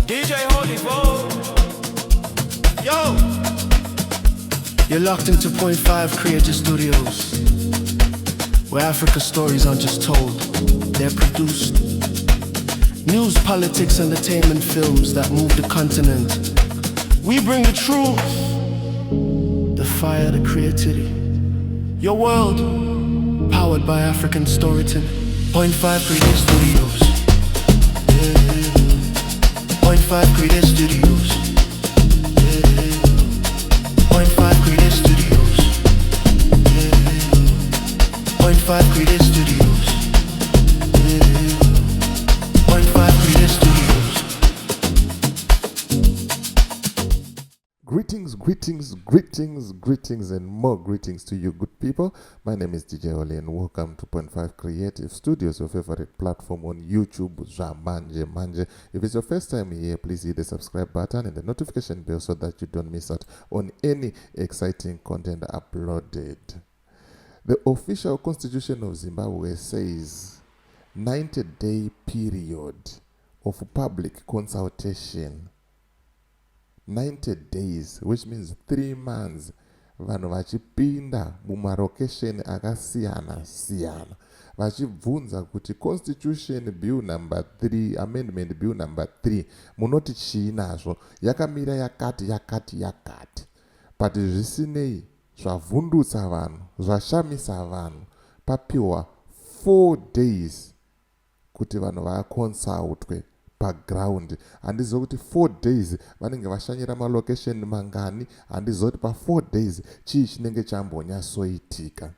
DJ Holy Bo. Yo! You're locked into Point 5 Creative Studios, where Africa stories aren't just told, they're produced. News, politics, entertainment films that move the continent. We bring the truth, the fire, the creativity. Your world, powered by African storytelling. Point 5 Creative Studios. Yeah. Point 5 Creative Studios. Yeah. Point 5 Creative Studios. Yeah. Point 5 Creative Studios. Yeah. Point 5 Creative Studios. Greetings, greetings, greetings, greetings, and more greetings to you, good people. My name is DJ Oli, and welcome to Point 5 Creative Studios, your favorite platform on YouTube. Manje Manje. If it's your first time here, please hit the subscribe button and the notification bell so that you don't miss out on any exciting content uploaded. The official constitution of Zimbabwe says 90-day period of public consultation. 90 days, which means 3 months, vanhu vachipinda mumarokesheni akasiyana siyana vachibvunza kuti constitution bill number 3, amendment bill number 3, munoti chii nazvo? Yakamira yakati, yakati, yakati. But zvisinei, zvavhundutsa vanhu, zvashamisa vanhu, papiwa 4 days kuti vanhu vaconsultwe paground. Handizivi kuti 4 days vanenge vashanyira malocation mangani. Handizivi kuti pa4 days chii chinenge chambonyatsoitika.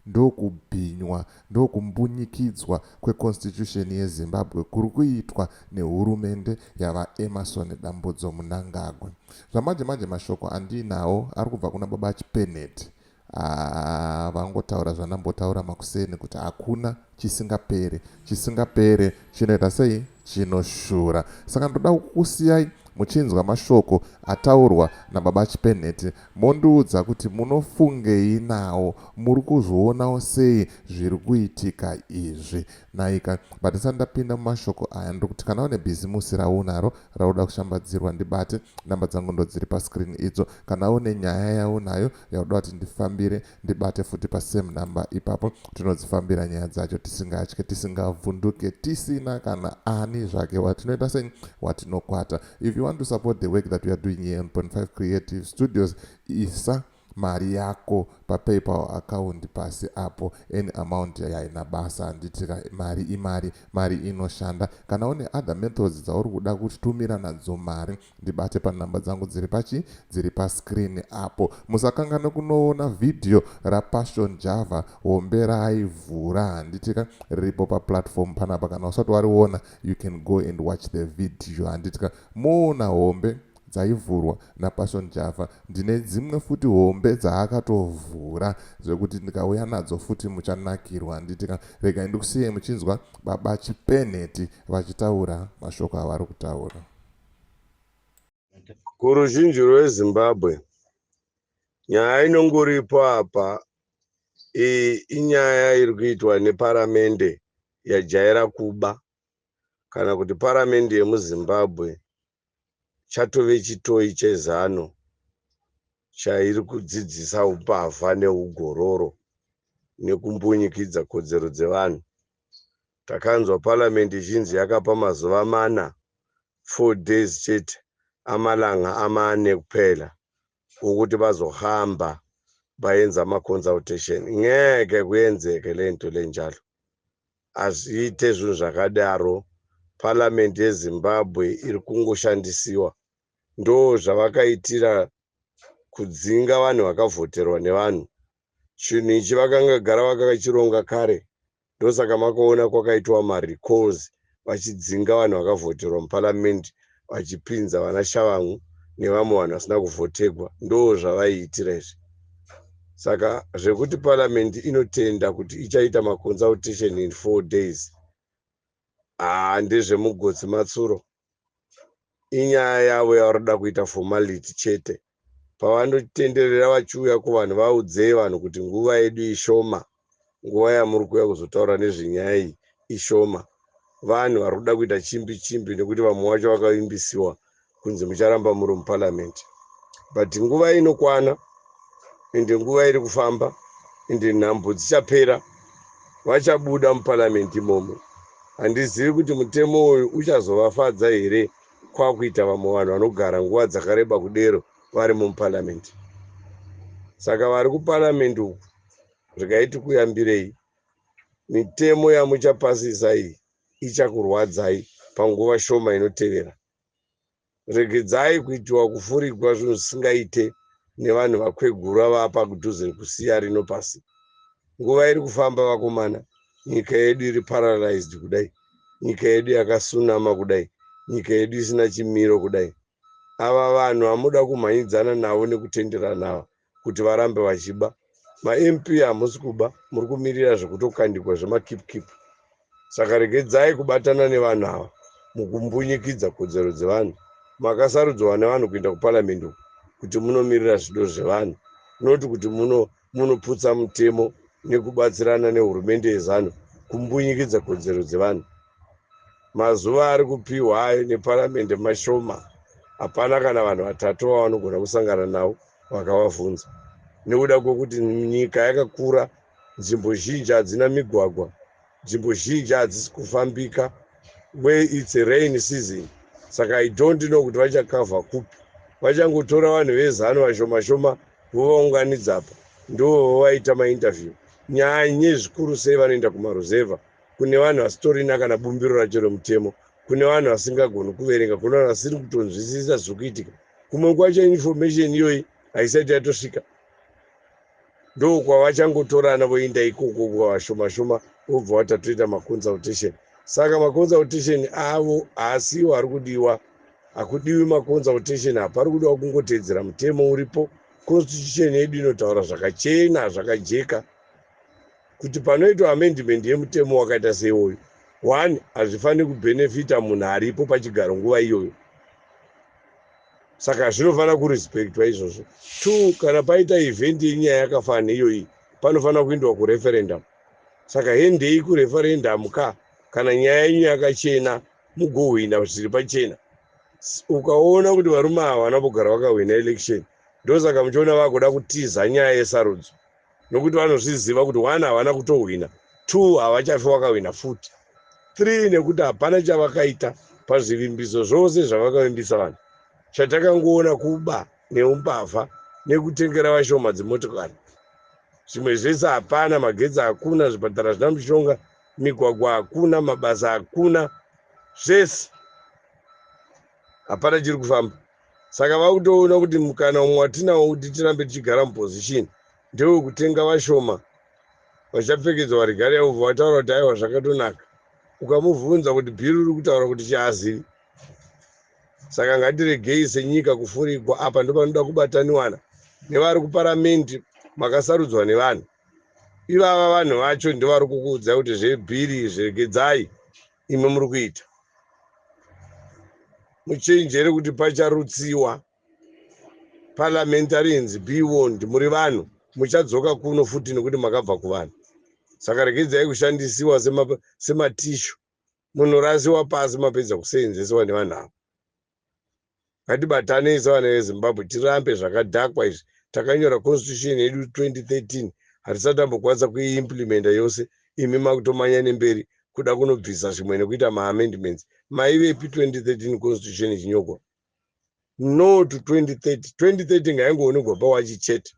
Ndokubhinywa, ndokumbunyikidzwa kweconstitution yeZimbabwe kuri kuitwa nehurumende yavaEmmerson Dambudzo Mnangagwa. Zvamanje manje, mashoko andiinawo ari kubva kuna Baba Chipeneti. Vangotaura zvandambotaura makuseni kuti hakuna chisingapere, chisingapere chinoita sei? Chinoshura. Saka ndoda kukusiyai muchinzwa mashoko ataurwa naBaba Chipeneti, mondiudza kuti munofungei nawo, muri kuzvionawo sei zviri kuitika izvi naika. But ndisati ndapinda mumashoko aya, ndiri kuti kana une bhizimusi raunaro rauda kushambadzirwa, ndibate. Namba dzangu ndo dziri pascreen idzo. Kana une nyaya yaunayo yauda kuti ndifambire, ndibate futi pasame number ipapo. Tinodzifambira nyaya dzacho tisingatye, tisingavhunduke, tisina kana ani zvake watinoita sei, watinokwata. If you want to support the work that we are doing here on Point 5 Creative Studios, isa mari yako paPayPal account pasi apo. Any amount yaina basa, handitika? Mari imari, mari inoshanda. Kana une other methods dzauri kuda kutumira nadzo mari, ndibate panhamba dzangu dziri pachi dziri pascreen apo. Musakangane kunoona vhidhiyo raPassion Java hombe raaivhura, handitika? Riripo paplatform panapa. Kana usati wariona, you can go and watch the video, handitika? Moona hombe dzaivhurwa naPassion Java. Ndine dzimwe futi hombe dzaakatovhura zvekuti ndikauya nadzo futi muchanakirwa, handitika? Regai ndikusiyei muchinzwa Baba Chipeneti vachitaura mashoko avari kutaura. Kuruzhinji rweZimbabwe, nyaya inongoripo apa iyi inyaya iri kuitwa neparamende yajaira kuba, kana kuti paramende yemuZimbabwe chatove chitoi chezano chairi kudzidzisa umbavha neugororo nekumbunyikidza kodzero dzevanhu. Takanzwa paramende ichinzi yakapa mazuva 4, 4 days chete, amalanga 4 kuphela ukuthi bazohamba bayenza ama-consultation. Ngeke kuyenzeke lento lenjalo, hazviite zvinhu zvakadaro. Paramende yeZimbabwe iri kungoshandisiwa. Ndo zvavakaitira kudzinga vanhu vakavhoterwa nevanhu. Chinhu ichi vakanga gara vakachironga kare. Ndosaka makaona kwakaitwa marecalls, vachidzinga vanhu vakavhoterwa muparamende, vachipinza vana Tshabangu nevamwe vanhu vasina kuvhotegwa. Ndo zvavaiitira izvi. Saka zvekuti paramende inotenda kuti ichaita maconsultation in 4 days, haa, ndezvemugotsi matsuro. Inyaya yavo yavari kuita formality chete. Pavanotenderera vachiuya kuvanhu, vaudzei vanhu kuti nguva yedu ishoma, nguva yamuri kuuya kuzotaura nezvenyaya iyi ishoma. Vanhu vari kuda kuita chimbi chimbi nekuti vamwe vacho vakavimbisiwa kunzi mucharamba muri muparliament, but nguva inokwana, ende nguva iri kufamba, ende nhambo dzichapera, vachabuda muparliament imomo. Handizivi kuti mutemo uyu uchazovafadza here, kwakuita vamwe vanhu vanogara nguva dzakareba kudero vari muparliament. Saka vari kuparliament uku, regai tikuyambirei, mitemo yamuchapasisa iyi ichakurwadzai panguva shoma inotevera. Regedzai kuitiwa kufurigwa zvinhu zvisingaite nevanhu vakwegura vapa kudhuze kusiya rino pasi. Nguva iri kufamba, vakomana. Nyika yedu iri paralyzed kudai, nyika yedu yakasunama kudai, nyika yedu isina chimiro kudai. Ava vanhu hamuda kumhanyidzana navo nekutenderana ava kuti varambe vachiba. MaMP, hamusi kuba, muri kumirira zvekutokandikwa zvemakip kip. Saka regedzai kubatana nevanhu ava mukumbunyikidza kodzero dzevanhu. Makasarudzwa nevanhu kuenda kuparamende uku kuti munomirira zvido zvevanhu, noti kuti munoputsa mutemo nekubatsirana nehurumende yeZANU kumbunyikidza kodzero dzevanhu. Mazuva ari kupiwa ayo neparamende mashoma. Hapana kana vanhu vatatu vavanogona kusangana navo vakavabvunza, nekuda kwekuti nyika yakakura, nzvimbo zhinji hadzina migwagwa, nzvimbo zhinji hadzisi kufambika, where it's a rain season. Saka I don't know kuti vachakavha kupi. Vachangotora vanhu veZANU vashoma shoma vovaunganidzapa, ndo vovaita mainterview. Nyanye zvikuru sei vanoenda kumaruzevha, kune vanhu vasitorina kana bumbiro racho remutemo, kune vanhu vasingagoni kuverenga, kune vanhu vasiri kutonzwisisa zviri kuitika. Kumwe kwacho information iyoyi haisati yatosvika. Ndo kwavachangotorana voenda ikoko kwavashoma shoma, vobva vatatoita maconsultation. Saka maconsultation avo haasiwo ari kudiwa. Hakudiwi maconsultation apa, ari kudiwa kungotedzera mutemo uripo. Constitution yedu inotaura zvakachena, zvakajeka kuti panoitwa amendment yemutemo wakaita seiwoyo, one, hazvifaniri kubhenefita munhu aripo pachigaro nguva iyoyo, saka zvinofanira kurespectwa izvozvo. Two, kana paita event yenyaya yakafanana neiyoyi, panofanira kuendwa kureferendum. Saka hendei kureferendum ka kana nyaya yenyu yakachena, mugohwina zviri pachena. Ukaona kuti varume ava havana kugara vakahwina election, ndosaka muchiona vakuda kutiza nyaya yesarudzo, nokuti vanozviziva kuti one, havana kutohwina; two, havachafi vakahwina futi; three, nekuti hapana chavakaita pazvivimbiso zvose zvavakavimbisa vanhu. Chatakangoona kuba neumbavha nekutengera vashoma dzimotokari. Zvimwe zvese hapana. Magetsi hakuna, zvipatara zvina mishonga, migwagwa hakuna, mabasa hakuna, zvese hapana chiri kufamba. Saka vakutoona kuti mukana umwe watinawo kuti tirambe tichigara muposition ndewekutenga vashoma vachapfekedzwa regalia, ubva vataura kuti aiwa, zvakatonaka. Ukamubvunza kuti bhiri uri kutaura kuti chaazivi. Saka ngatiregei senyika kufurigwa. Apa ndo panoda kubataniwana nevari kuparamendi. Makasarudzwa nevanhu ivava, vanhu vacho ndovari kukuudzai kuti zvebhiri zviregedzai, imi muri kuita. Muchenjere kuti pacharutsiwa. Parliamentarians, be warned, muri vanhu, muchadzoka kuno futi nekuti makabva kuvanhu. Saka regedzai kushandisiwa sematishu, munorasiwa pasi mapedza kuseenzeswa nevanhu ava. Ngatibatanei sevana veZimbabwe, tirambe zvakadhakwa izvi. Takanyora constitution yedu 2013, hatisati tambokwanisa kuiimplementa yose. Imi makutomanya nemberi kuda kunobvisa zvimwe nekuita maamendments. Maivepi 2013 constitution ichinyorwa? No to 2030. 2030 ngaingoonekwa pawachi chete.